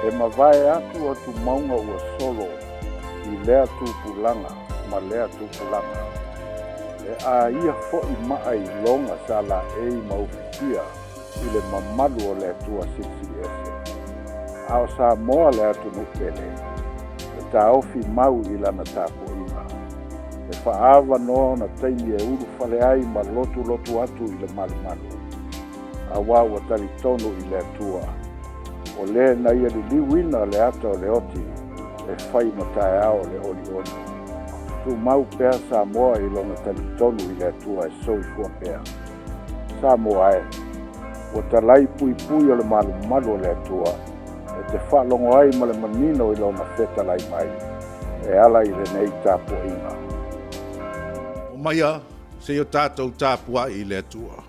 E mavae atu atumauga ua solo i lea tupulaga ma lea tupulaga. E aia foi maa iloga sa laei ma ufitia i le mamalu o le Atua Silisili Ese. A o Samoa le atunuu pele, e taofi mau i lana tapuaiga. E faaavanoa ona taimi e ulufale ai ma lotulotu atu i le malumalu, aua ua talitonu i le Atua, o le na ia liliuina le ata o le oti e fai ma taeao o le olioli. Tumau pea Samoa i lona talitonu i le Atua e soifua pea. Samoa e, ua talai puipui o le malumalu o le Atua e te faalogo ai ma le manino i lona fetalai mai e ala i lenei tapuaiga. Omaia se i o tatou tapuai i le Atua.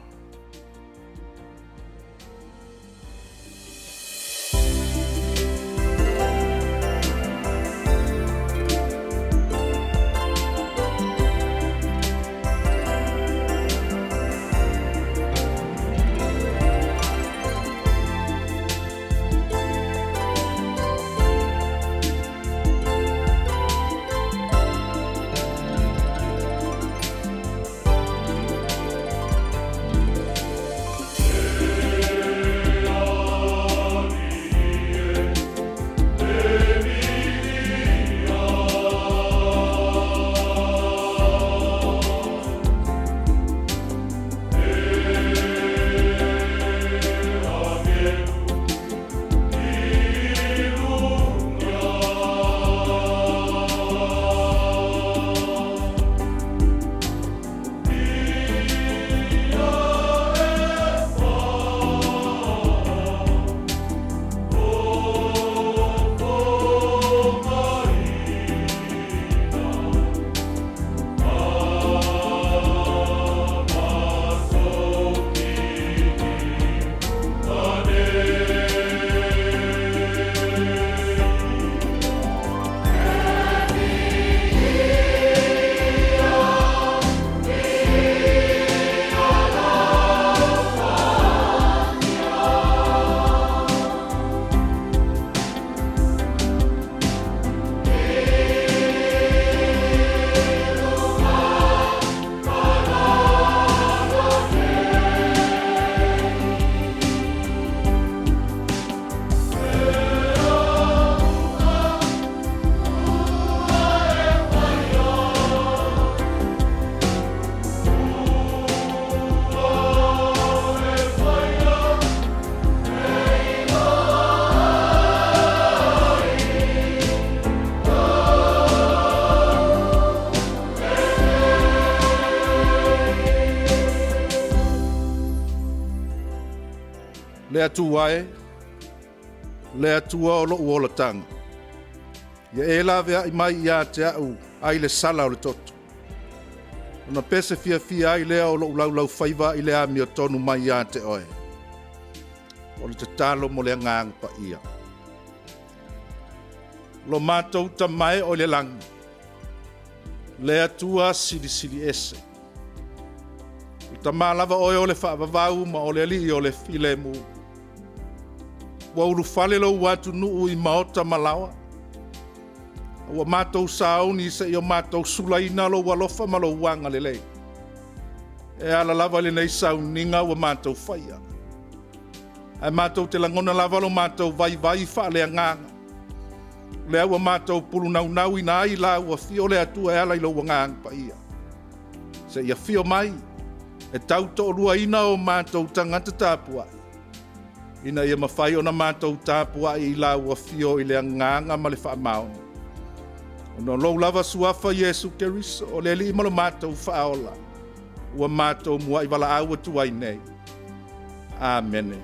Le Atua e, le Atua o lou olataga, ia e laveai mai ia te au ai le sala o le toto. Ona pese fiafia ai lea o lou laulaufaiva i le amiotonu mai ia te oe. O le tatalo mo le Agaga Paia. Lo matou Tama e o i le lagi, le Atua Silisili Ese. O le Tama lava oe o le faavavau ma o le Alii o le filemu. Ua ulufale lou atunuu i maota ma laoa. Ua matou sauni se i o matou sulaina lou alofa ma lou agalelei. E ala lava i lenei sauniga ua matou faia. Ae matou te lagona lava lo matou vaivai faaleagaga. O lea ua matou pulunaunauina ai la ua afio le Atua e ala i lou Agaga Paia. Se i afio mai e tau toaluaina o matou tagata tapuai, ina ia mafai ona matou tapuai i la ua afio i le agaga ma le faamaoni. Ona o lou lava suafa Iesu Keriso, o le Alii ma lo matou Faaola, ua matou muai valaau atu ai nei. Amene.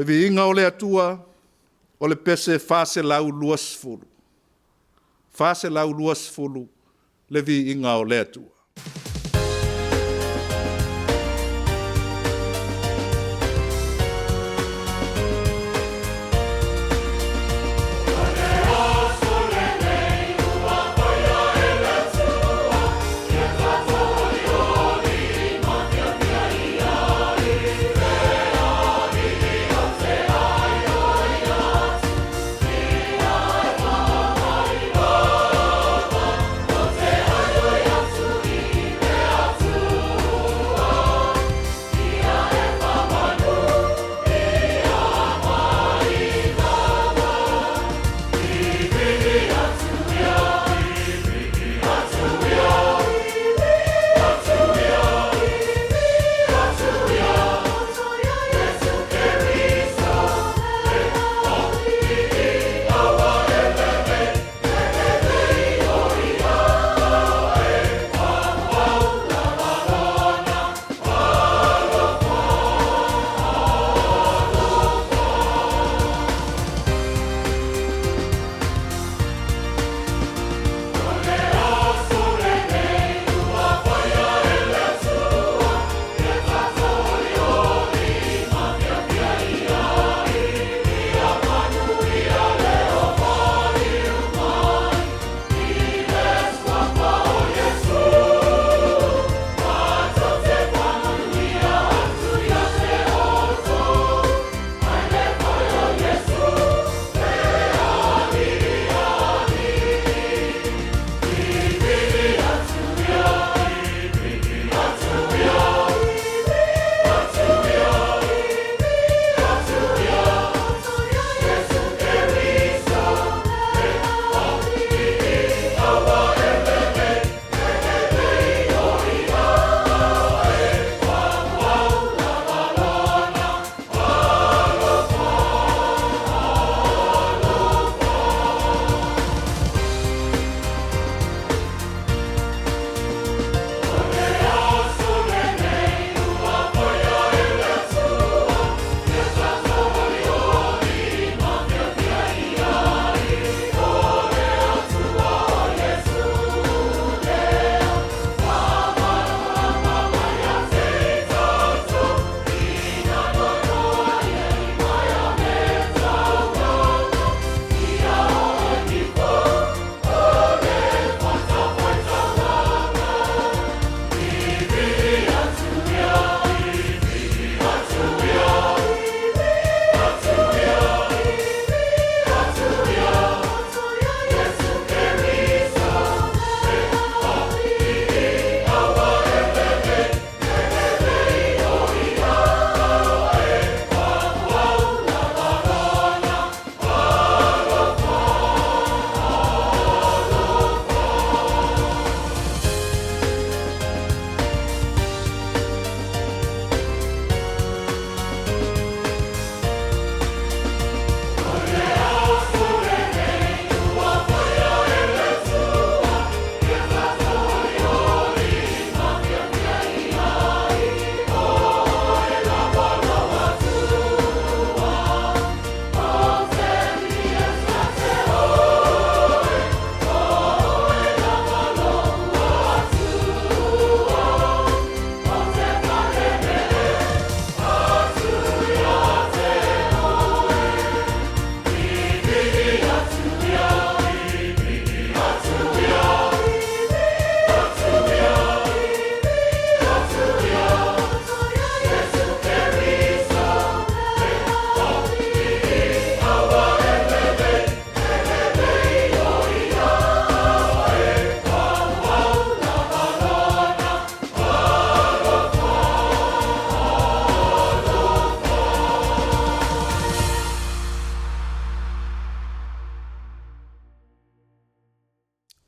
O le viiga o le Atua, o le pese 420. 420 le viiga o le Atua.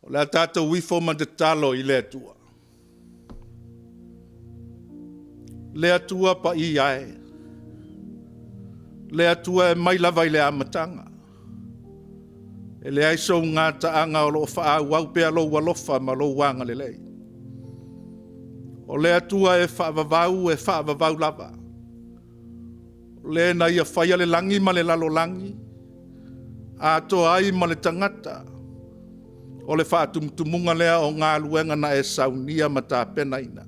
O le a tatou ifo ma tatalo i le Atua. Le Atua paia e. Le Atua e mai lava i le amataga. E leai sou gataaga o lo o faaauau pea lou alofa ma lou agalelei. O le Atua e faavavau e faavavau lava. O le na ia faia le lagi ma le lalolagi, atoa ai ma le tagata, o le faatumutumuga lea o galuega na e saunia ma tapenaina.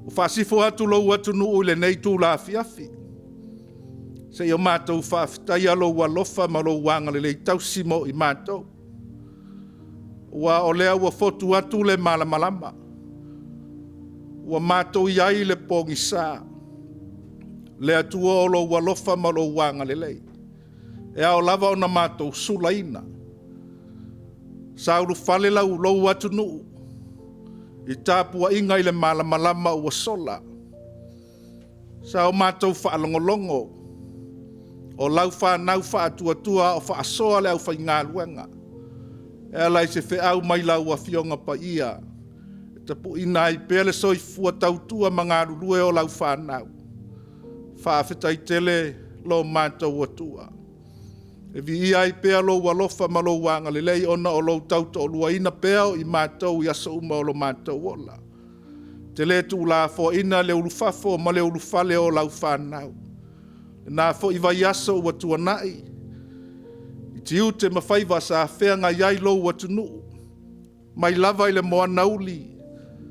Ua faasifo atu lou atunuu i lenei itula afiafi, se i o matou faafetaia lou alofa ma lou agalelei tausi mo i matou, aua o lea ua fotu atu le malamalama, ua matou i ai i le pogisa. Le Atua o lou alofa ma lou agalelei, e ao lava ona matou sulaina. Sa ulufale lou atunuu i tapuaiga i le malamalama ua sola. Sa o matou faalogologo o lau fanau faatuatua a o faasoa le aufaigaluega e ala i se feau mai lau Afioga Paia e tapuiina ai pea le soifua tautua ma galulue o lau fanau. Faafetai tele lo matou Atua. E viia ai pea lou alofa ma lou agalelei ona o lou tautoaluaina pea o i matou i aso uma o lo matou ola. E te le tuulafoaiina le ulufafo ma le ulufale o lau fanau. I lena foi vaiaso ua tuanai, i tiute ma faiva sa feagai ai lou atunuu, mai lava i le moana uli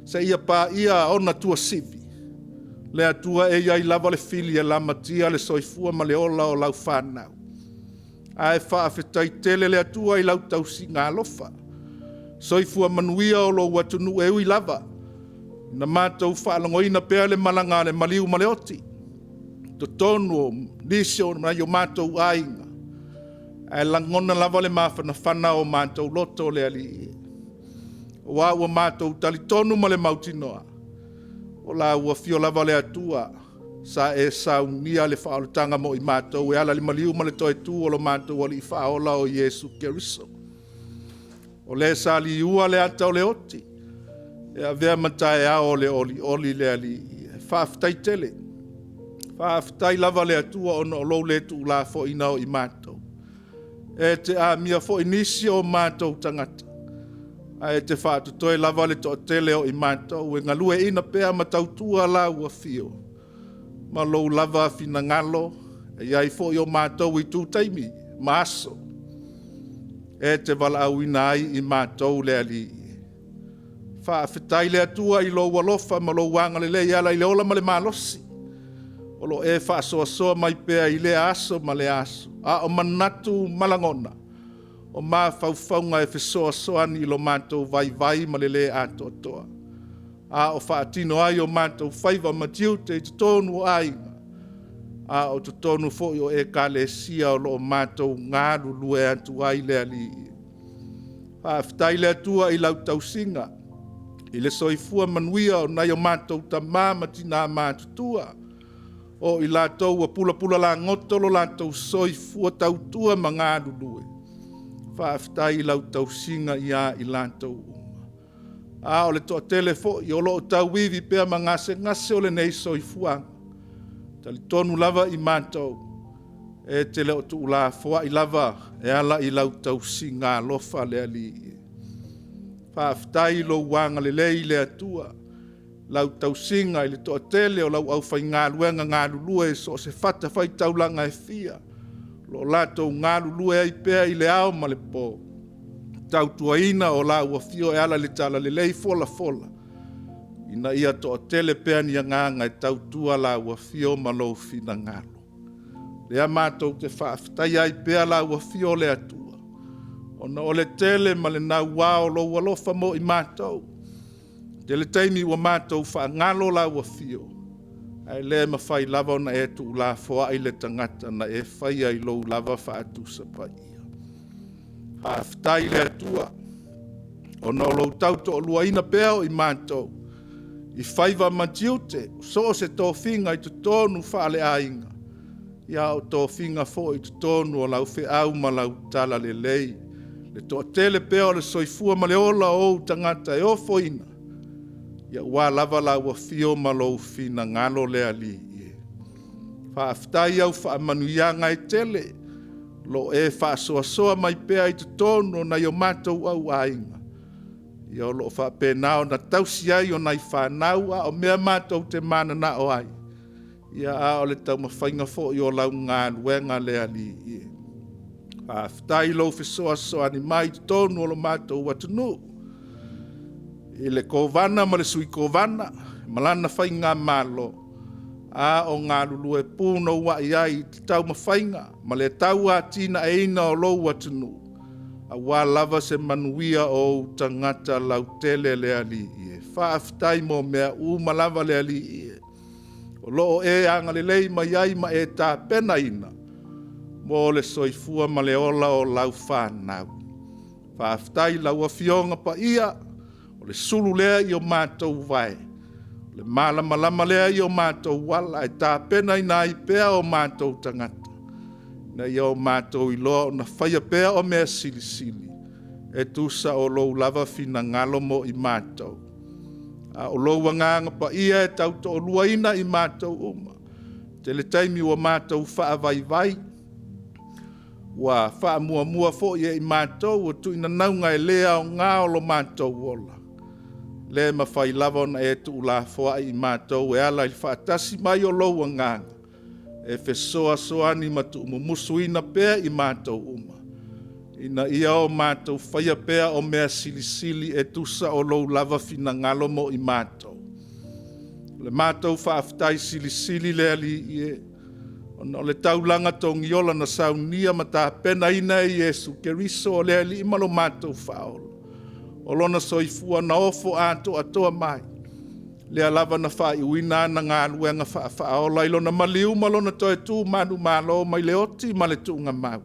seia paia ona tuasivi, le Atua e i ai lava le fili e lamatia le soifua ma le ola o lau fanau. Ae faafetai tele le Atua i lau tausiga alofa. Soifua manuia o lou atunuu e ui lava ina matou faalogoina pea le malaga a le maliu ma le oti i totonu o nisi o nai o matou aiga, ae lagona lava le mafanafana o matou loto le Alii, aua ua matou talitonu ma le mautinoa, o la ua afio lava le Atua sa e saunia le faaolataga mo i matou e ala i le maliu ma le toe tu o lo matou Alii Faaola o Iesu Keriso. O le sa liua le ata o le oti, e avea ma taeao o le olioli le Alii. Faafetai tele, faafetai lava le Atua ona o lou le tuulafoaiina o i matou. E te amia foi nisi o matou tagata, ae te faatotoe lava le toatele o i matou e galueaiina pea ma tautua lau afio ma lou lava finagalo. E i ai foi o matou itu taimi ma aso e te valaauina ai i matou le Alii. Faafetai le Atua i lou alofa ma lou agalelei e ala i le ola ma le malosi o lo o e faasoasoa mai pea i lea aso ma lea aso, a o manatu ma lagona, o mafaufauga e fesoasoani i lo matou vaivai ma le le atoatoa, a o faatino ai o matou faiva ma tiute i totonu o aiga, a o totonu foi o Ekalesia o lo o matou galulue atu ai le Alii. Faafetai le Atua i lau tausiga, i le soifua manuia o nai o matou tama ma tina matutua, o i latou ua pulapula lagoto lo latou soifua tautua ma galulue. Faafetai i lau tausiga ia i latou uma. A o le toatele foi o lo o tauivi pea ma gasegase o lenei soifuaga, e talitonu lava i matou, e te le o tuulafoai lava e ala i lau tausiga alofa le Alii. Faafetai i lou agalelei le Atua, lau tausiga i le toatele o lau aufaigaluega galulue i so o se fatafaitaulaga e fia, o lo o latou galulue ai pea i le ao ma le po, tautuaina o lau afio e ala i le talalelei folafola, ina ia toatele pea ni agaga e tautua lau afio ma lou finagalo. Lea matou te faafetaia ai pea lau afio le Atua, ona o le tele ma le naua o lou alofa mo i matou. Tele taimi ua matou faagalo lau afio, ae le mafai lava ona e tuulafoai le tagata na e faia i lou lava faatusa paia. Faafetai i le Atua, ona o lou tautoaluaina pea o i matou, i faiva ma tiute, so o se tofiga i totonu faaleaiga, ia o tofiga foi i totonu o lau feau ma lau talalelei. Le toatele pea o le soifua ma le ola o ou tagata e ofoina, aua lava lau afio ma lou finagalo le Alii. Faafetai i au faamanuiaga e tele o lo o e faasoasoa mai pea i totonu o nai o matou auaiga, ia o lo o faapena ona tausi ai o nai fanau, a o mea matou te mananao ai, Ia, a o le taumafaiga foi o lau galuega le Alii e. Faafetai i lou fesoasoani mai i totonu o lo matou atunuu, i le Kovana ma le Sui Kovana ma lana faigamalo, a o galulue punouai ai i le taumafaiga ma le tauatinaeina o lou atunuu, aua lava se manuia o ou tagata lautele le Alii e. Faafetai mo mea uma lava le Alii e, o lo o e agalelei mai ai ma e tapenaina mo le soifua ma le ola o lau fanau. Faafetai i lau Afioga Paia, o le sulu lea i o matou vae, o le malamalama lea i o matou ala e tapenaina ai pea o matou tagata, ina ia o matou iloa ona faia pea o mea silisili e tusa o lou lava finagalo mo i matou. A o lou Agaga Paia e tautoaluaina i matou uma. Tele taimi ua matou faavaivai, ua faamuamua foi e i matou o tuuinanauga e le aoga o lo matou ola. Le mafai lava ona e tuulafoai i matou e ala i le faatasi mai o lou Agaga, e fesoasoani ma tuumumusuina pea i matou uma, ina ia o matou faia pea o mea silisili e tusa o lou lava finagalo mo i matou. O le matou faafetai silisili le Alii e, ona o le taulaga togiola na saunia ma tapenaina e Iesu Keriso o le Alii ma lo matou Faaola, o lona soifua na ofo atoatoa mai, lea lava na faaiuina ana galuega faafaaola i lona maliu ma lona toe tu manumalo mai le oti ma le tuugamau,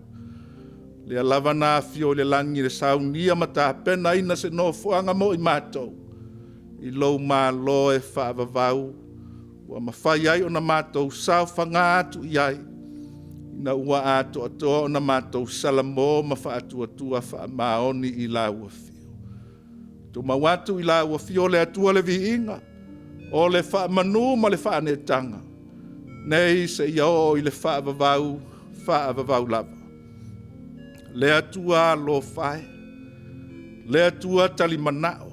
lea lava na afio i le lagi e saunia ma tapenaina se nofoaga mo i matou, i lou Malo e faavavau, ua mafai ai ona matou saofaga atu i ai, ina ua atoatoa ona matou salamo ma faatuatua faamaoni i lau Afio. Tumau atu i lau Afio le Atua le viiga, o le faamanu ma le faaneetaga, nei seia oo i le faavavau, faavavau lava. Le Atua alofa e, le Atua talimanao,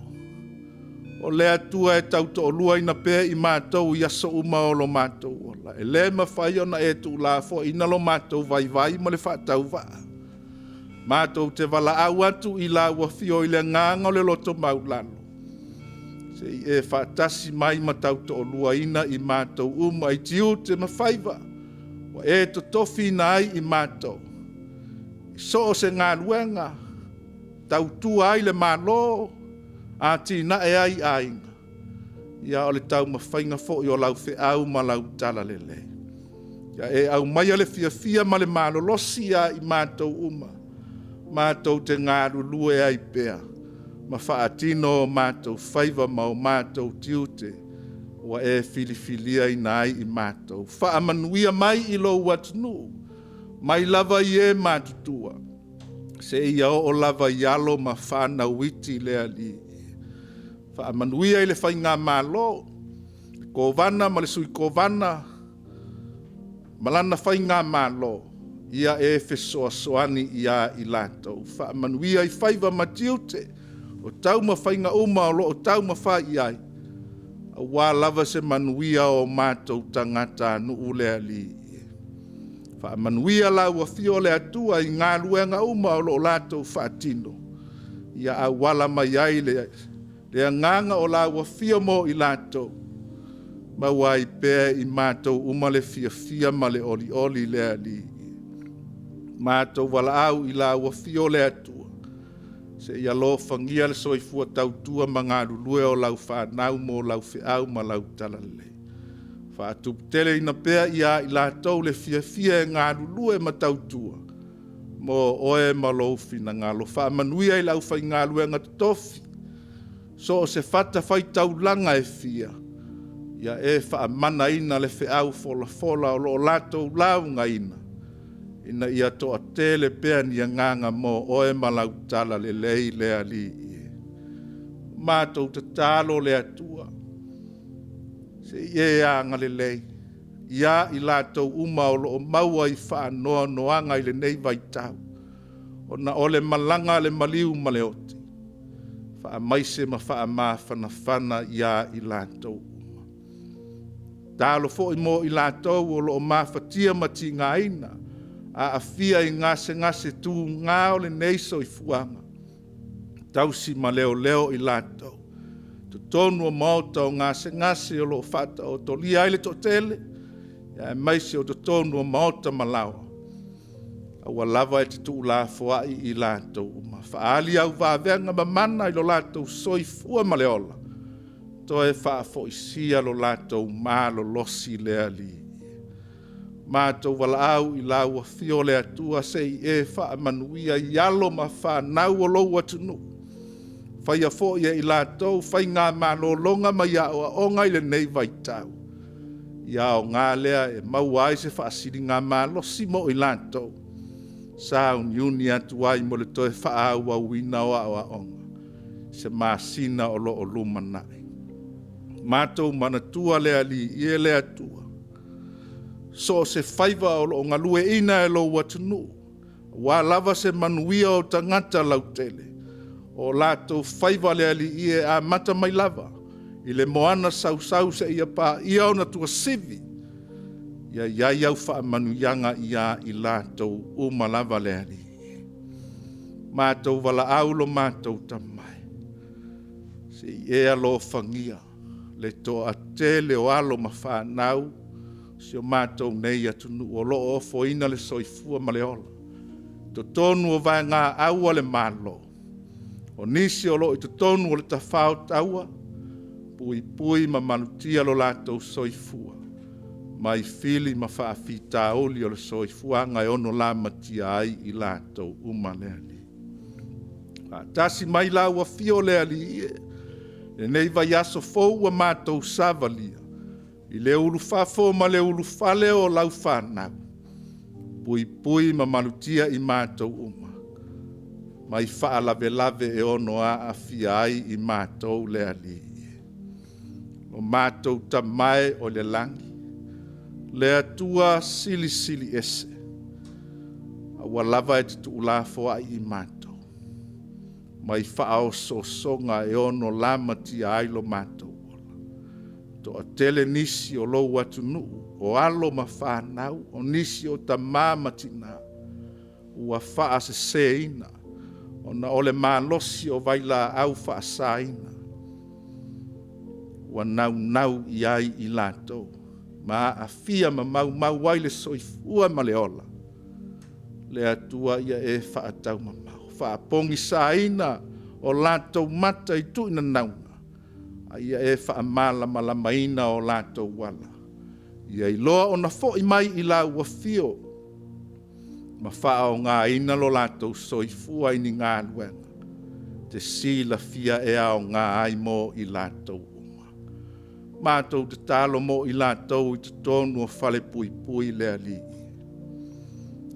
o le Atua e tautoaluaina pea i matou i aso uma o lo matou ola. E le mafai ona e tuulafoaiina lo matou vaivai ma le faatauvaa. Matou te valaau atu i lau Afio i le agaga o le loto maulalo, se i e faatasi mai ma tautoaluaina i matou uma i tiute ma faiva ua e totofiina ai i matou, i so o se galuega tautua ai le Malo, atinae ai aiga, ia o le taumafaiga foi o lau feau ma lau talalelei. Ia e aumaia le fiafia ma le malolosi ia i matou uma, matou te galulue ai pea ma faatino o matou faiva ma o matou tiute ua e filifiliaina ai i matou. Faamanuia mai i lou atunuu, mai lava i e matutua, seia oo lava i alo ma fanau iti le Alii. Faamanuia i le faigamalo, le Kovana ma le Sui Kovana ma lana faigamalo, ia e fesoasoani ia i latou. Faamanuia i faiva ma tiute o taumafaiga uma o lo o taumafai i ai, aua lava se manuia o matou tagatanuu le Alii. Faamanuia lau Afio le Atua i galuega uma o lo o latou faatino, ia auala mai ai le agaga o lau Afio mo i latou, maua ai pea i matou uma le fiafia ma le olioli le Alii. Matou valaau i lau Afio le Atua, seia alofagia le soifua tautua ma galulue o lau fanau mo lau feau ma lau talalelei. Faatuputeleina pea ia i latou le fiafia e galulue ma tautua mo oe ma lou finagalo. Faamanuia i le aufaigaluega totofi, so o se fatafaitaulaga e fia, ia e faamanaina le feau folafola o lo o latou laugaina, ina ia toatele pea ni agaga mo oe ma lau talalelei le Alii. Matou tatalo le Atua, se i e agalelei ia i latou uma o lo o maua i faanoanoaga i lenei vaitau, ona o le malaga a le maliu ma le oti, faamaise ma faamafanafana ia i latou uma. Tatalo foi mo i latou o lo o mafatia ma tigaina, aafia i gasegase tuga o lenei soifuaga, tausi ma leoleo i latou i totonu o maota o gasegase o lo o faataotolia ai le toatele, aemaise o totonu o maota ma laoa, aua lava e te tuulafoai i latou uma. Faaali au vavega mamana i lo latou soifua ma le ola, toe faafoisia lo latou malolosi le Alii. Matou valaau i lau afio le Atua se i e faamanuia i alo ma fanau o lou atunuu, faia foi e i latou faigamalologa mai aoaoga i lenei vaitau, ia aoga lea e maua ai se faasiligamalosi mo i latou, sauniuni atu ai mo le toe faaauauina o aoaoga i se masina o lo o lumanai. Matou manatua le Alii e le Atua, so o se faiva o lo o galueaiina e lou atunuu, aua lava se manuia o tagata lautele, o latou faiva le Alii e amata mai lava i le moana sausau seia paia ona tuasivi, ia i ai au faamanuiaga ia i latou uma lava le Alii. Matou valaau lo matou Tama e, se i e alofagia le toatele o alo ma fanau o si o matou nei atunuu o lo o ofoina le soifua ma le ola i totonu o vaegaau a le Malo, o nisi o lo o i totonu o le tafao taua, puipui ma malutia lo latou soifua mai fili ma faafitauli o le soifuaga e ono lamatia ai i latou uma le Alii. Faatasi mai lau afio le Alii e, lenei vaiaso fou ua matou savalia, i le ulufafo ma le ulufale o lau fanau, puipui ma malutia i matou uma, mai faalavelave e ono aafia ai i matou le Alii. O matou Tama e o i le lagi, le Atua Silisili Ese, aua lava e te tuulafoai i matou mai faaosoosoga e ono lamatia ai lo matou ola. Toatele nisi o lou atunuu, o alo ma fanau, o nisi o tama ma tina, ua faaseseina ona o le malosi o vailaau faasaina ua naunau i ai i latou ma aafia ma maumau ai le soifua ma le ola. Le Atua ia e faataumamao, faapogisaina o latou mata i tuinanauga, a ia e faamalamalamaina o latou ala. Ia iloa ona foi mai i lau afio ma faaaogaina lo latou soifua i ni galuega e te silafia e aoga ai mo i latou uma. Matou tatalo mo i latou i totonu o falepuipui le Alii,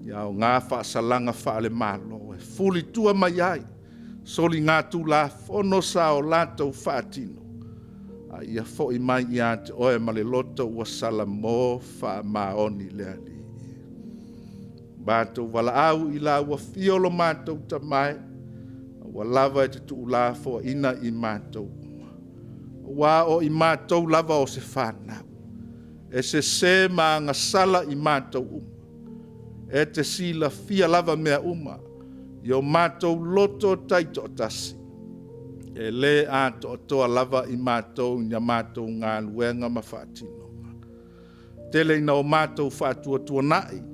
ia aoga faasalaga faale-Malo e fulitua mai ai soligatulafono sa o latou faatino, a ia foi mai ia te Oe ma le loto ua salamo faamaoni le Alii. Matou valaau i lau afio lo matou Tama e, aua lava e te tuulafoaiina i matou uma, aua o i matou lava o se fanau, e sese ma agasala i matou uma. E te silafia lava mea uma i o matou loto taitoatasi, e le atoatoa lava i matou i a matou galuega ma faatinoga. Tele ina o matou faatuatuanai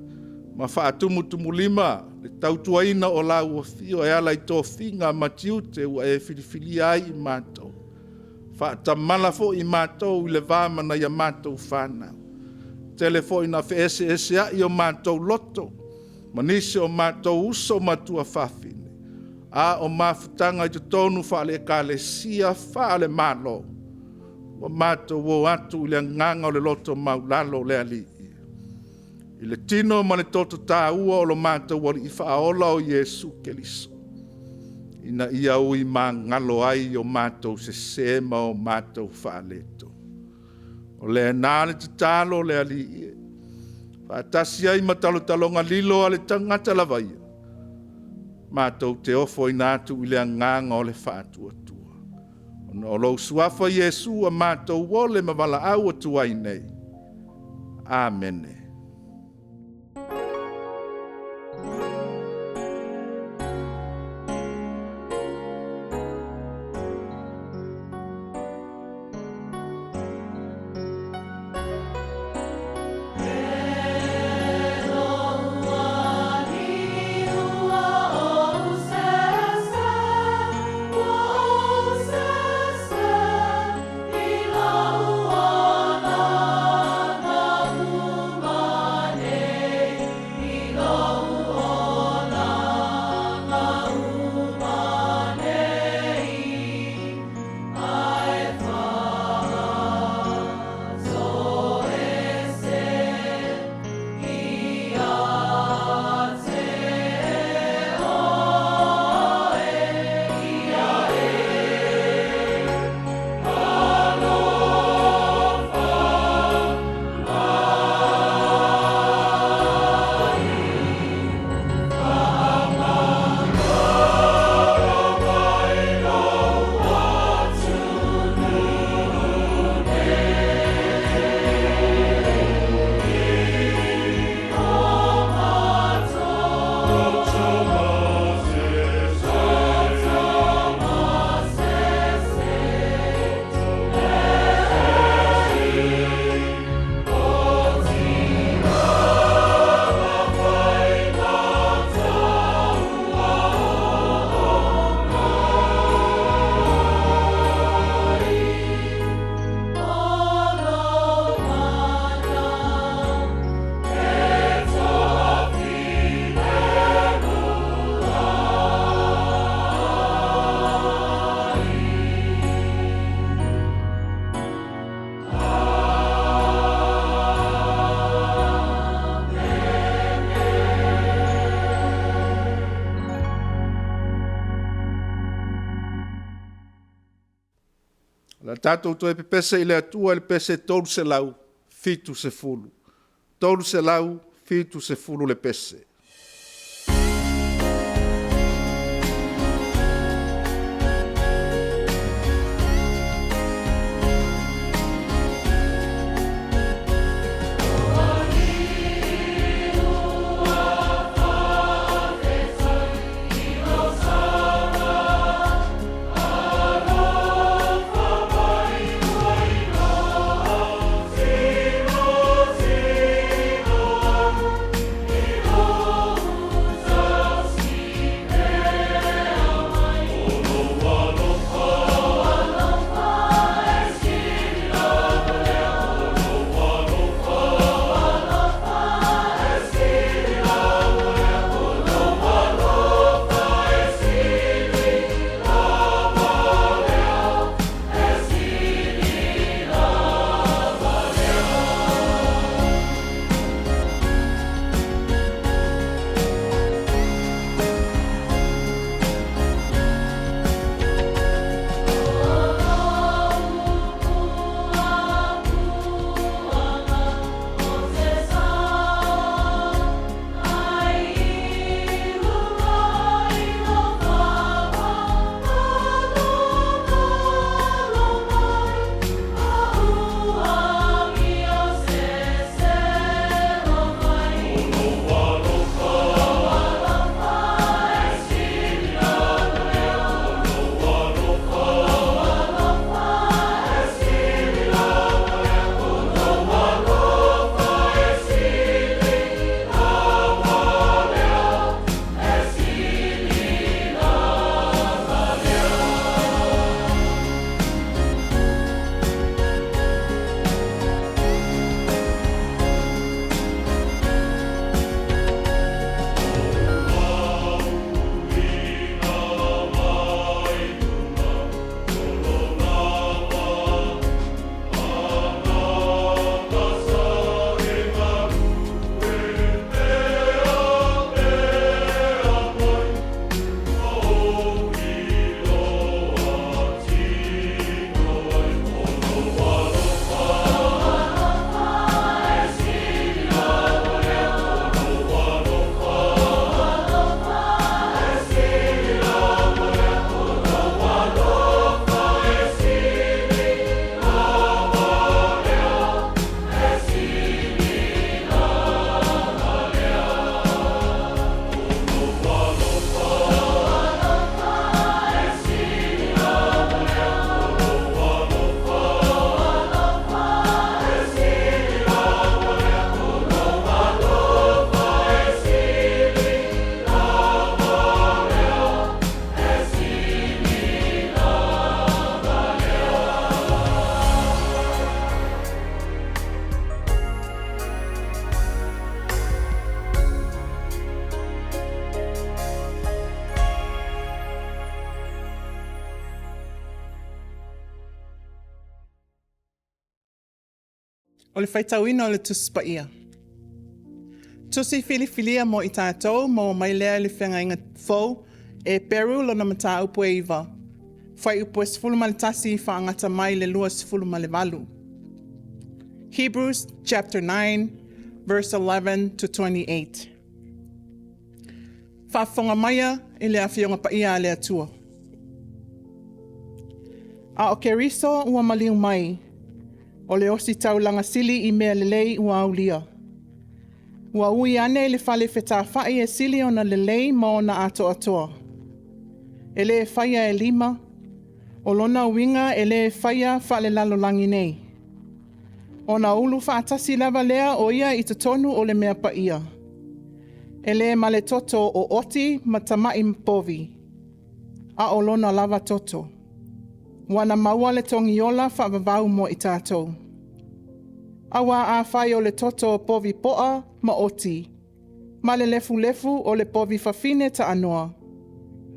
ma faatumutumulima le tautuaina o lau afio e ala i tofiga ma tiute ua e filifilia ai i matou, faatamala foi i matou i le va ma nai a matou fanau. Tele foi ina feeseeseai o matou loto ma nisi o matou uso ma tuafafine, a o mafutaga i totonu faale-Ekalesia, faale-Malo, ua matou o atu i le agaga o le loto maualalo le Alii, i le tino ma le toto taua o lo matou Alii Faaola o Iesu Keriso, ina ia ui magalo ai o matou sese ma o matou faaletonu. O lena le tatalo le Alii e, faatasi ai ma talotaloga lilo a le tagata lava ia, matou te ofoina atu i le agaga o le faatuatua, ona o lou Suafa Iesu ua matou ole ma valaau atu ai nei. Amene. O le a tatou toe pepese i le Atua i le pese 370. 370 le pese. O le faitauina o le Tusi Paia. Tusi filifilia mo i tatou maua mai lea i le Feagaiga Fou, Eperu lona mataupu e 9, fuaiupu e 11 faagata mai le 28. Hebrews chapter 9 verse 11 to 28. Faafofoga maia i le Afioga Paia a le Atua. A o Keriso ua maliu mai, o le ositaulaga sili i mea lelei ua aulia. Ua ui ane i le fale fetafa'i e sili ona lelei ma ona atoatoa. E le faia e lima, o lona uiga e le faia faalelalolagi nei. Ona ulu faatasi lava lea o ia i totonu o le mea paia. E le ma le toto o oti ma tama'i povi, a o lona lava toto. Ua na maua le togiola faavavau mo i tatou. Auā afai o le toto o povi po'a ma oti, ma le lefulefu o le povi fafine taanoa,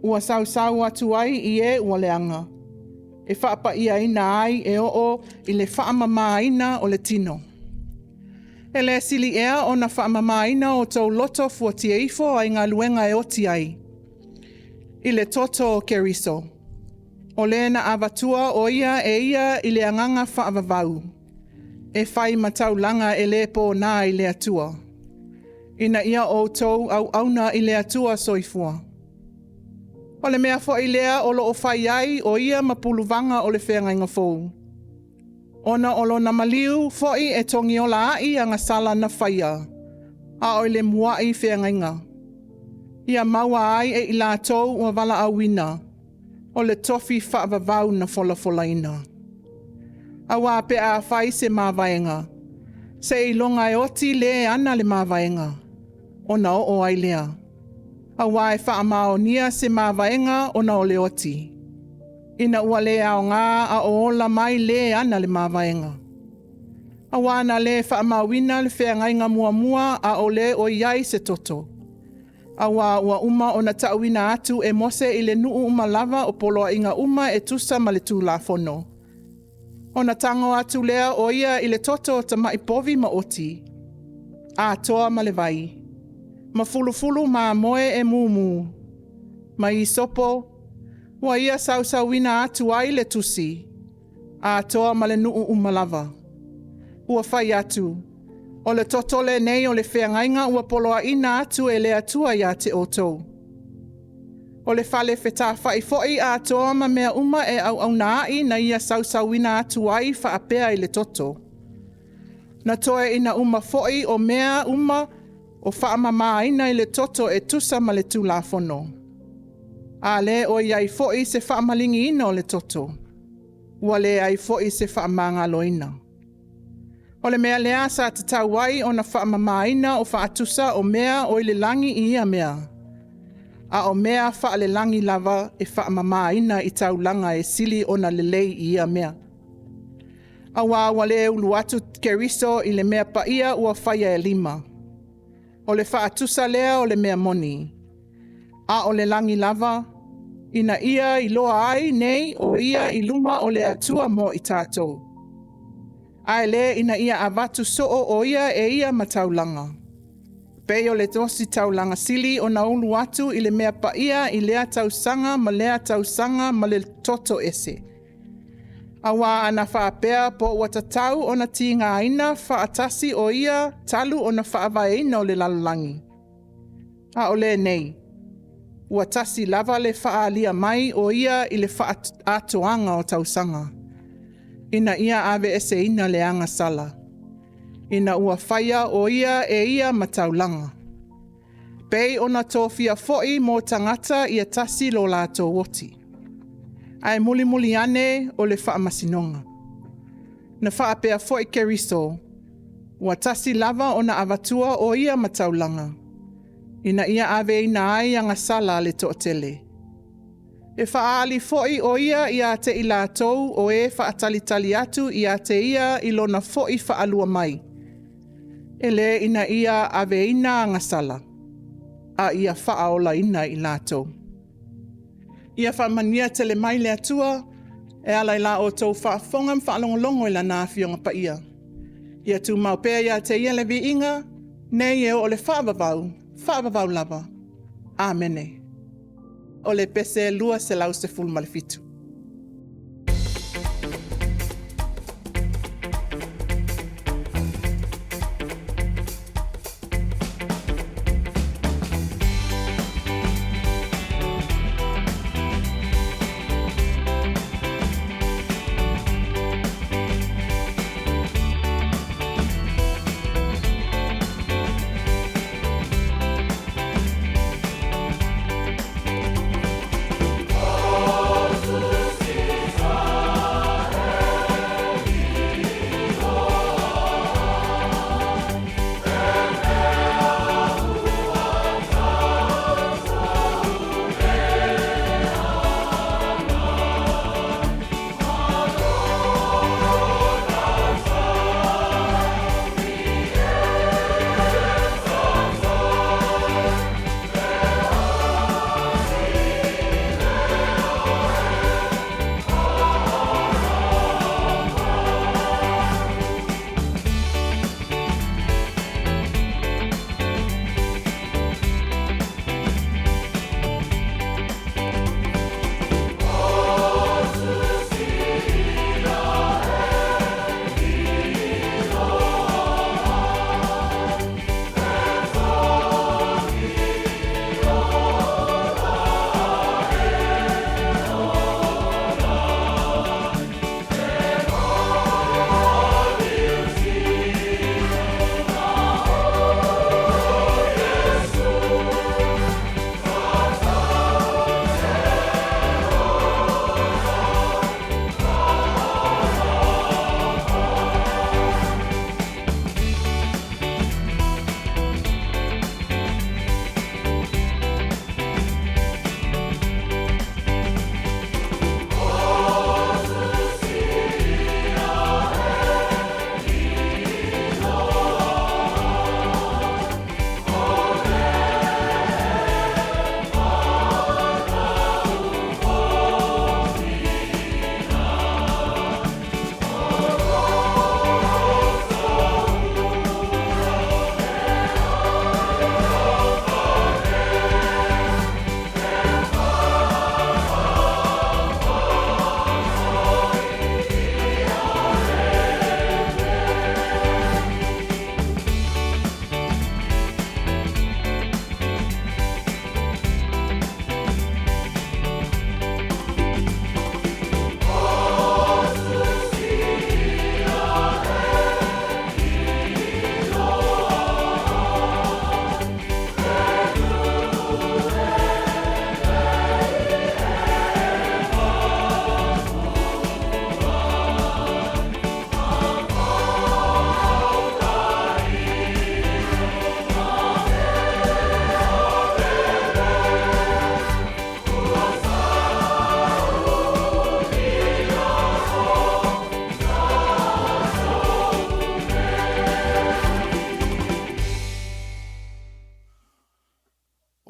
ua sausau atu ai i e ua leaga, e faapa'iaina ai e oo i le faamamāina o le tino. E le sili ea ona faamamāina o tou loto fuatia ifo ai galuega e oti ai, i le toto o Keriso, o le na avatua o ia e ia i le agaga faavavau, e fai ma taulaga e lē pōnā i le Atua, ina ia outou auauna i le Atua soifua. O le mea foi lea o loo fai ai o ia ma puluvaga o le feagaiga fou, ona o lona maliu foi e togiola a'i agasala na faia, a o i le mua'i feagaiga, ia maua ai e i latou ua valaauina, o le tofi faavavau na folafolaina. Auā pe a fai se mavaega, seiloga e oti le ana le mavaega, ona oo ai lea. Auā e faamaonia se mavaega ona o le oti, ina ua le aogā a o ola mai le ana le mavaega. Auā na le faamauina le feagaiga muamua a o le o i ai se toto. Auā ua uma ona ta'uina atu e Mose i le nu'u uma lava o poloaiga uma e tusa ma le Tulafono. Ona tago atu lea o ia i le toto o tama'i povi ma oti, atoa ma le vai, ma fulufulu mamoe e mumu, ma isopo, ua ia sausauina atu ai le tusi, atoa ma le nu'u uma lava. Ua fai atu, o le toto lenei o le feagaiga ua poloaiina atu e le Atua iā te outou. O le fale fetafa'i foi atoa ma mea uma e auauna a'i na ia sausauina atu ai faapea i le toto. Na toe ina uma foi o mea uma o faamamāina i le toto e tusa ma le Tulafono. A le o i ai foi se faamaligiina o le toto, ua leai foi se faamagaloina. O le mea lea sa tatau ai ona faamamāina o faatusa o mea o i le lagi i ia mea, a o mea faalelagi lava e faamamāina i taulaga e sili ona lelei i ia mea. Auā ua le ulu atu Keriso i le mea paia ua faia e lima. O le faatusa lea o le mea moni, a o le lagi lava, ina ia iloa ai nei o ia i luma o le Atua mo i tatou. Ae le ina ia avatu soo o ia e ia ma taulaga. Pei o le ositaulaga sili ona ulu atu i le mea paia i lea tausaga ma lea tausaga ma le toto ese. Auā ana faapea po ua tatau ona tigaina faatasi o ia talu ona faavaeina o le lalolagi. A o lenei, ua tasi lava le faaalia mai o ia i le faaatoaga o tausaga, ina ia aveeseina le agasala, ina ua faia o ia e ia ma taulaga. Pei ona tofia foi mo tagata ia tasi lo latou oti. Ae mulimuli ane o le faamasinoga. Na faapea foi Keriso, ua tasi lava ona avatua o ia ma taulaga, ina ia aveina ai agasala a le toatele. E faaali foi o ia iā te i latou o e faatalitali atu iā te ia i lona foi faalua mai, e le ina ia aveina agasala, a ia faaolaina i latou. Ia faamanuia tele mai le Atua e ala i la outou faafofoga ma faalogologo i Lana Afioga Paia. Ia tumau pea ia te ia le viiga, nei e oo i le faavavau, faavavau lava. Amene. O le pese 217.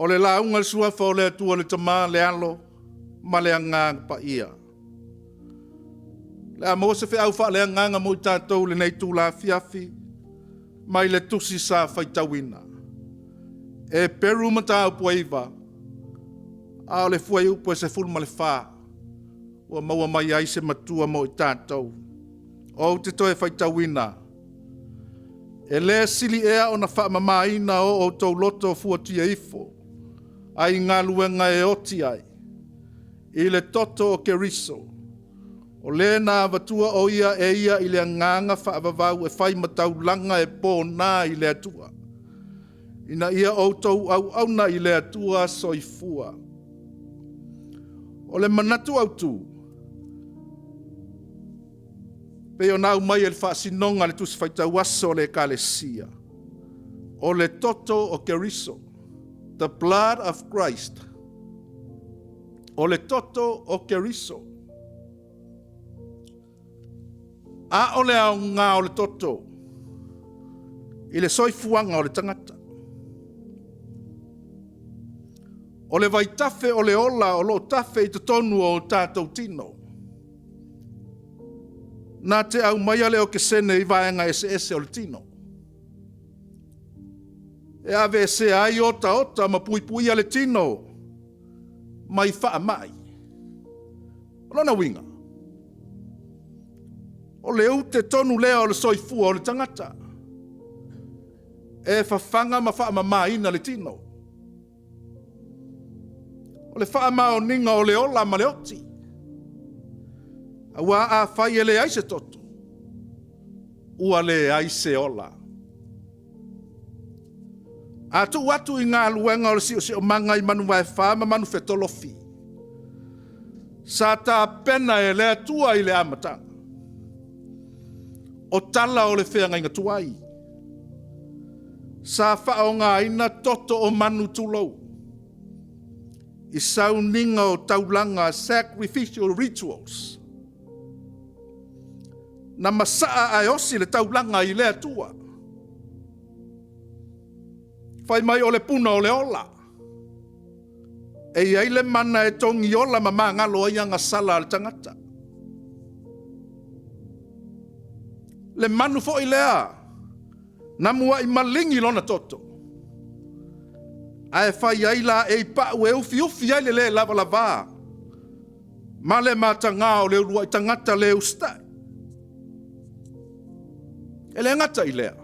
O le lauga i le Suafa o le Atua le Tama, le Alo ma le Agaga Paia. O le a maua se feau faaleagaga mo i tatou i lenei itula afiafi mai le tusi sa faitauina. Eperu mataupu e 9, a o le fuaiupu e 14, ua maua mai ai se matua mo i tatou. Ou te toe faitauina. E le sili ea ona faamamaina o outou loto fuatia ifo, ai galuega e oti ai, i le toto o Keriso, o le na avatua o ia e ia i le agaga faavavau e fai ma taulaga e pona i le Atua, ina ia outou auauna i le Atua soifua. O le manatu autu, pei ona aumai e le faasinoga a le Tusi Faitau Aso a le Ekalesia, o le toto o Keriso, the blood of Christ, o le toto o Keriso. A o le aoga o le toto i le soifuaga o le tagata. O le vaitafe o le ola o lo o tafe i totonu o o tatou tino. Na te aumaia le okesene i vaega eseese o le tino. E aveesea ai otaota ma puipuia le tino mai faamai. O lona uiga, o le ute tonu lea o le soifua o le tagata. E fafaga ma faamamaina le tino. O le faamaoniga o le ola ma le oti. Aua afai e leai se toto, ua leai se ola. A tuu atu i galuega o le siosiomaga i manuvaefa ma manufetolofi, sa tapena e le Atua i le amataga, o tala o le feagaiga tuai, sa faaaogaina toto o manu tulou, i sauniga o taulaga, sacrificial rituals, na masaa ae osi le taulaga i le Atua. Fai mai o le puna o le ola. E i ai le mana e togiola ma magalo ai agasala a le tagata. Le manu foi lea na muai maligi lona toto, ae fai ai laei pau e ufiufi ai le le lavalava ma le mataga o le uluai tagata le usitai. E le gata i lea,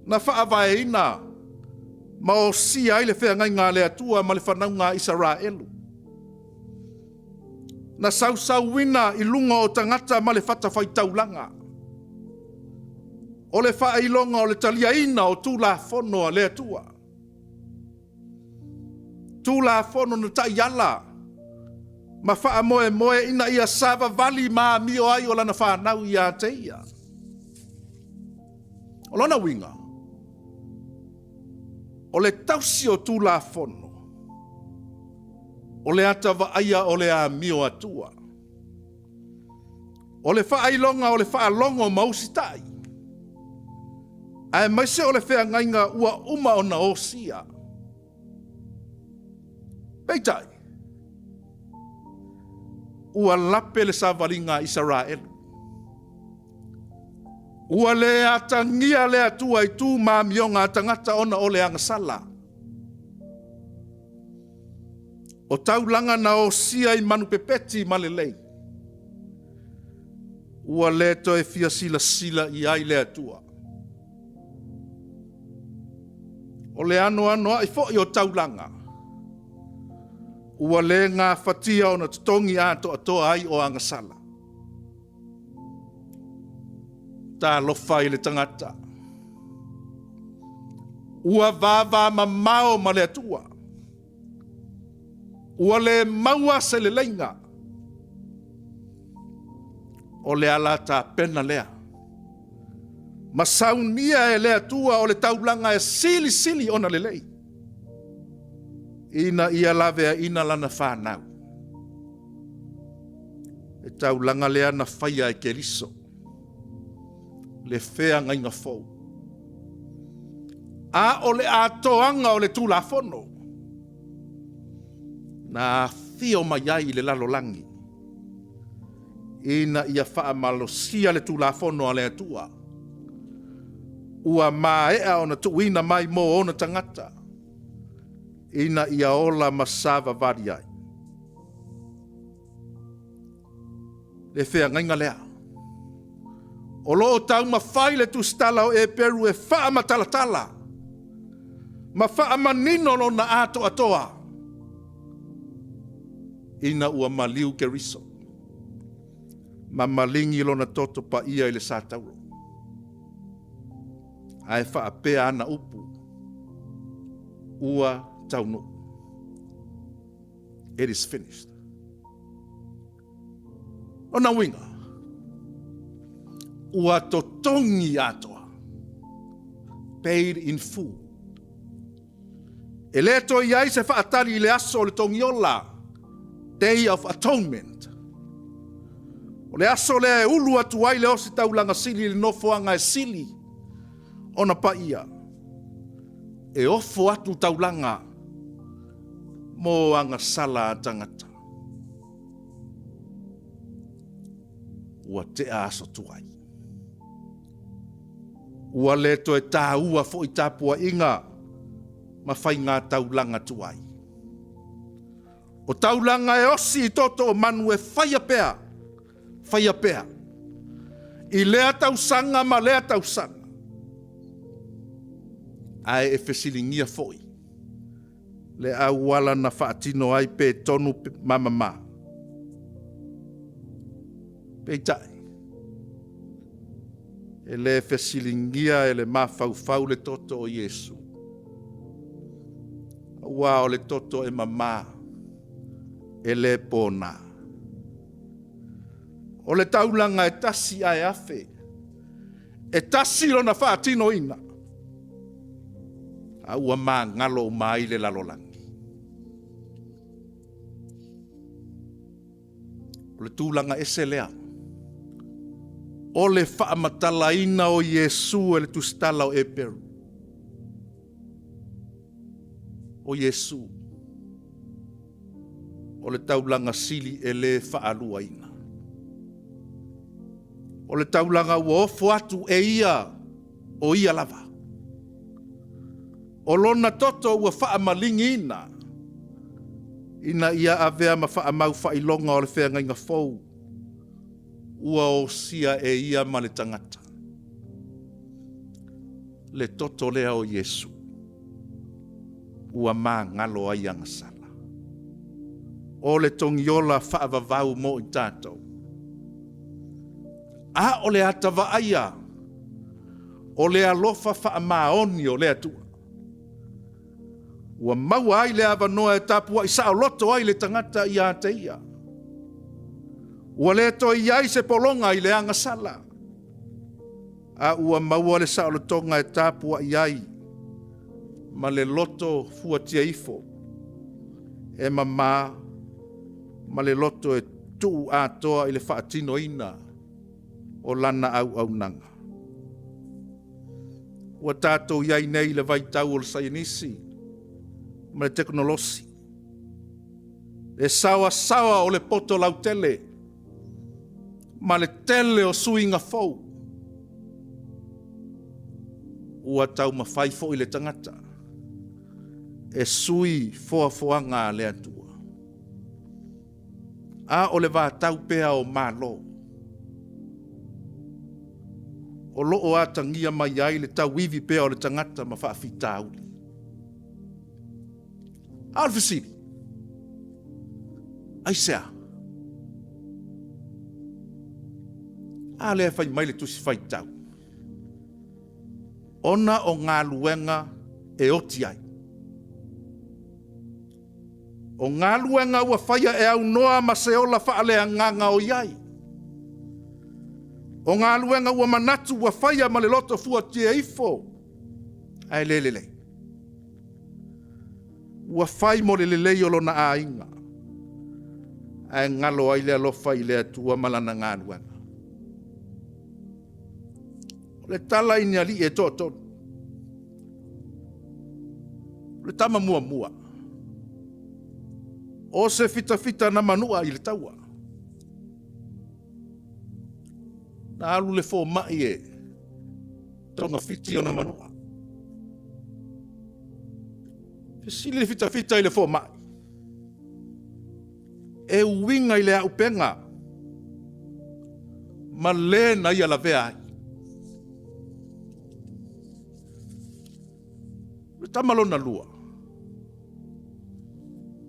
na faavaeina ma osia ai le feagaiga a le Atua ma le fanauga a Isaraelu. Na sausauina i luga o tagata ma le fatafaitaulaga. O le faailoga o le taliaina o Tulafono a le Atua. Tulafono na taiala ma faamoemoe ina ia savavali ma amio ai o lana fanau ia te ia. O lona uiga, o le tausi o Tulafono, o le ata vaaia o le amio Atua. O le faailoga o le faalogo ma usitai, aemaise o le feagaiga ua uma ona osia. Peitai, ua lape le savaliga a Isaraelu. Ua le atagia le Atua i tu ma amioga a tagata ona o le agasala. O taulaga na osia i manupepeti ma lelei, ua le toe fia silasila i ai le Atua. O le anoanoai foi o taulaga, ua le gafatia ona totogi atoatoa ai o agasala. Talofa i le tagata, ua vavamamao ma le Atua, ua le maua se leleiga. O le ala tapena lea, ma saunia e le Atua o le taulaga e silisili ona lelei, ina ia laveaina lana fanau. Le taulaga lea na faia e Keriso, le feagaiga fou. A o le atoaga o le Tulafono, na afio mai ai i le lalolagi, ina ia faamalosia le Tulafono a le Atua, ua maea ona tuuina mai mo ona tagata, ina ia ola ma savavali ai. Le feagaiga lea, o lo o taumafai le tusitala o Eperu e faamatalatala ma faamanino lona atoatoa ina ua maliu Keriso ma maligi lona toto paia i le satauro. Ae faapea ana upu, ua taunuu. It is finished. Lona uiga, ua totogi atoa. Paid in full. E le toe i ai se faatali i le aso o le togiola, Day of Atonement. O le aso lea e ulu atu ai le ositaulaga sili i le nofoaga e sili ona paia. E ofo atu taulaga mo agasala a tagata. Ua tea aso tuai. Ua le toe taua foi tapuaiga ma faiga taulaga tuai. O taulaga e osi i toto o manu e faia pea, faia pea. I lea tausaga ma lea tausaga. Ae e fesiligia foi le auala na faatino ai pe tonu ma mama. Peitai, e le fesiligia e le mafaufau le toto o Iesu, aua o le toto e mama, e le pona. O le taulaga e tasi ae afe, e tasi lona faatinoina, a ua magalo uma ai le lalolagi. O le tulaga ese lea o le faamatalaina o Iesu e le tusitala o Eperu. O Iesu, o le taulaga sili e le faaluaina. O le taulaga ua ofo atu e ia o ia lava. O lona toto ua faamaligiina ina ia avea ma faamau faailoga o le feagaiga fou ua osia e ia ma le tagata. Le toto lea o Iesu ua magalo ai agasala. O le togiola faavavau mo i tatou. A o le ata vaaia o le alofa faamaoni o le Atua, ua maua ai le avanoa e tapuai saoloto ai le tagata ia te ia. Ua le toe i ai se pologa i le agasala, a ua maua le saolotoga e tapuai ai ma le loto fuatia ifo e mama ma le loto e tuu atoa i le faatinoina o lana auaunaga. Ua tatou i ai nei i le vaitau o le saienisi ma le tekonolosi, le saoasaoa o le poto lautele ma le tele o suiga fou. Ua taumafai foi le tagata e sui foafoaga a le Atua. A o le vatau pea o Malo o lo o atagia mai ai le tauivi pea o le tagata ma faafitauli. A o le fesili, aisea? A lea e fai mai le Tusi Faitau, ona o galuega e oti ai. O galuega ua faia e aunoa ma se ola faaleagaga o i ai. O galuega ua manatu ua faia ma le loto fuatia ifo, ae le lelei. Ua fai mo le lelei o lona aiga, ae galo ai le alofa i le Atua ma lana galuega. O le tala i ni alii e toatolu. O le tama muamua, o se fitafita na manua i le taua. Na alu le fomai e togafiti ona manua. Fesili le fitafita i le fomai, e uiga i le auupega ma le na ia lavea ai. O le tama lona lua,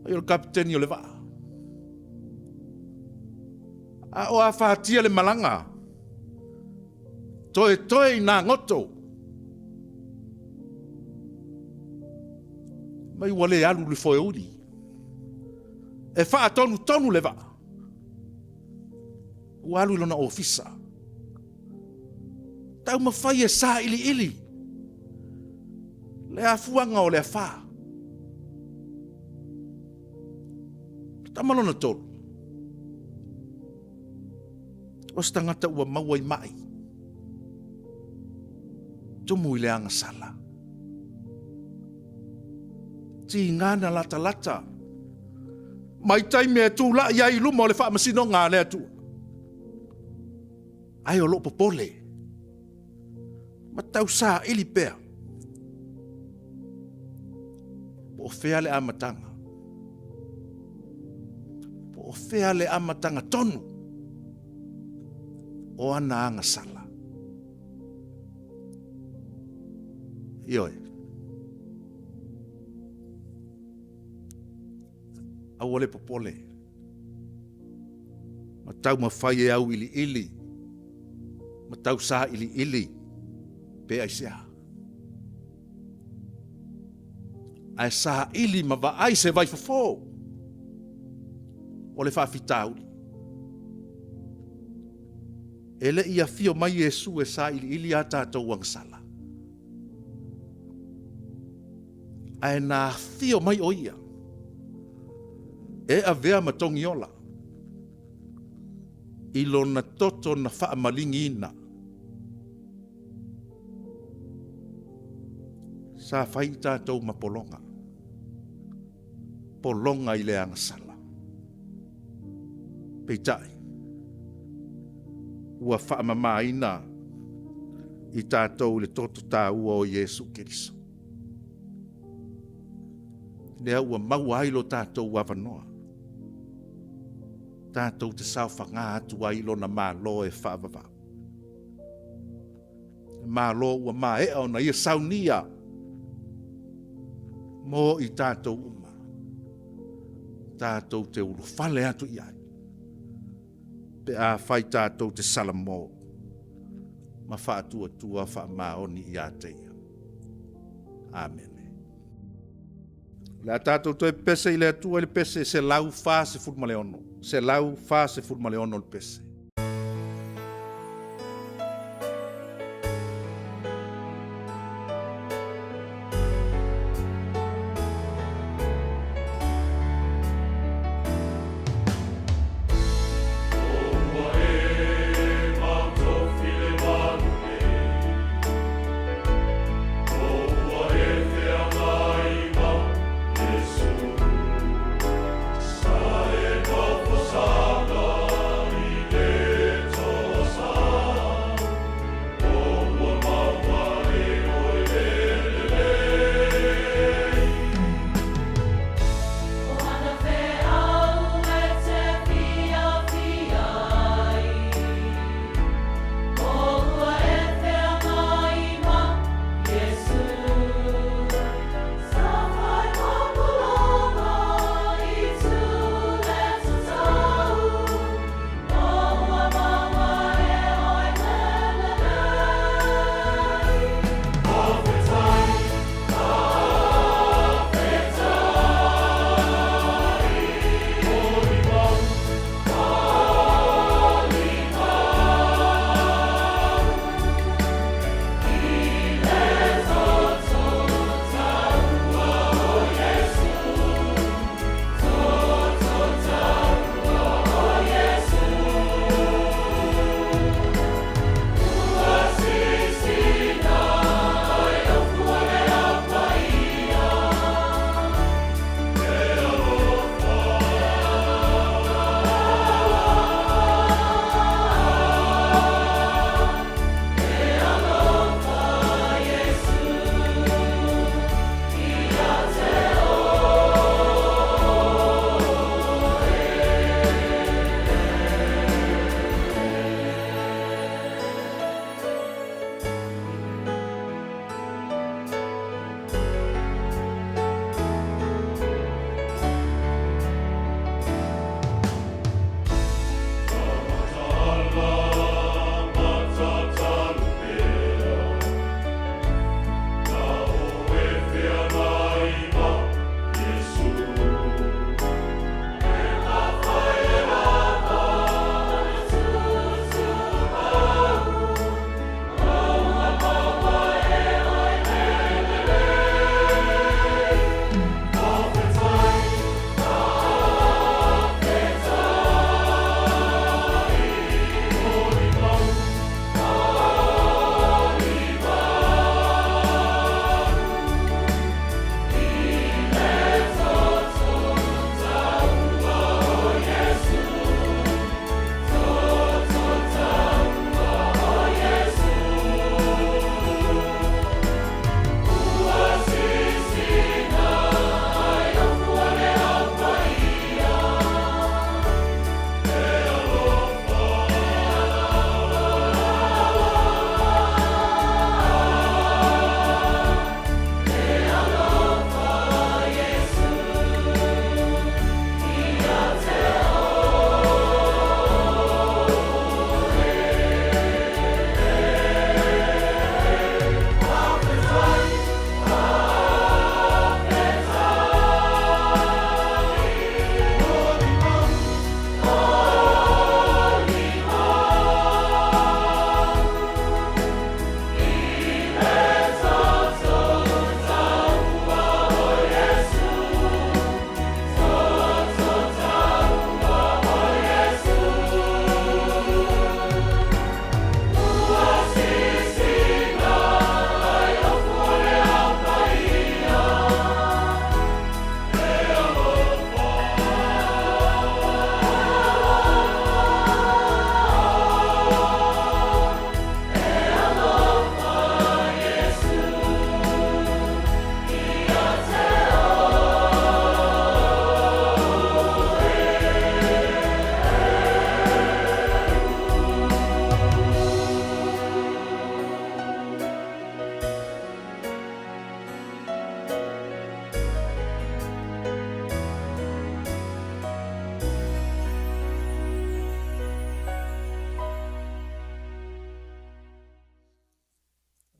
ai o le kapiteni o le vaa. A o afatia le malaga, toetoe i nā goto, mai ua le alu le foeuli, e faatonutonu le vaa, ua alu i lona ofisa. Taumafai e sailiili le afuaga o le afa. Tama lona tolu, o se tagata ua maua i mai, tumu i le agasala. Tiga na latalata mai taimi e tulai ai i luma o le faamasinoga a le Atua. Ae o loo popole ma tausaili pea po o fea le amataga, po o fea le amataga tonu o ana agasala. Ioe. Aua le popole ma taumafai e auiliili ma tausailiili pe aisea. Ae saili ma vaai se vaifofo o le faafitauli. E le i afio mai Iesu e sailiili a tatou agasala. Ae na afio mai o ia e avea ma togiola i lona toto na faamaligiina. Sa fai i tatou ma pologa, pologa i le agasala. Peitai, ua faamamaina i tatou i le toto taua o Iesu Keriso. Lea ua maua ai lo tatou avanoa, tatou te saofaga atu ai i lona Malo e faavavau. Malo ua maea ona ia saunia mo i tatou uma, tatou te ulufale atu i ai, pe afai tatou te salamo ma faatuatua faamaoni ia te ia. Amene. O le a tatou toe pese i le Atua i le pese 146, 146 le pese.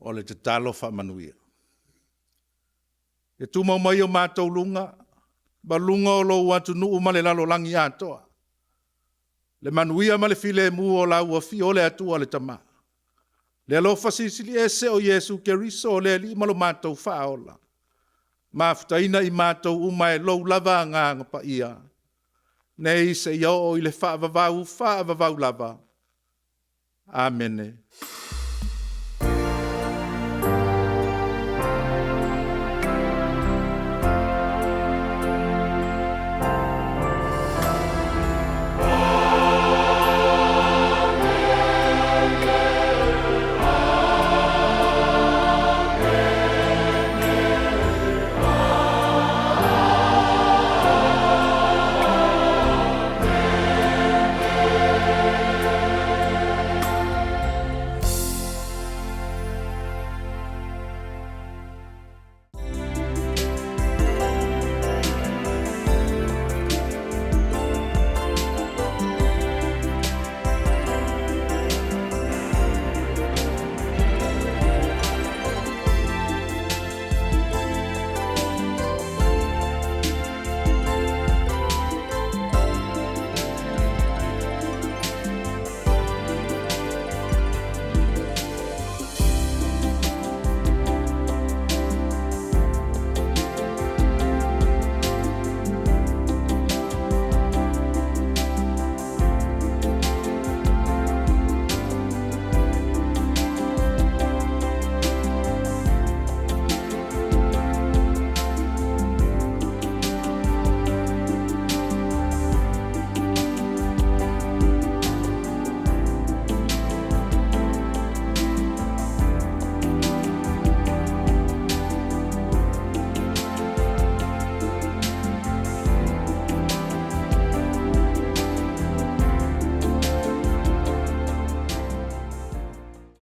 O le tatalo faamanuia. Ia tumau mai o matou luga, ma luga o lou atunuu ma le lalolagi atoa, le manuia ma le filemu o la ua afio le Atua le Tama, le alofa Silisili Ese o Iesu Keriso o le Alii ma lo matou Faaola, mafutaina i matou uma e lou lava Agaga Paia, nei seia oo i le faavavau faavavau lava. Amene.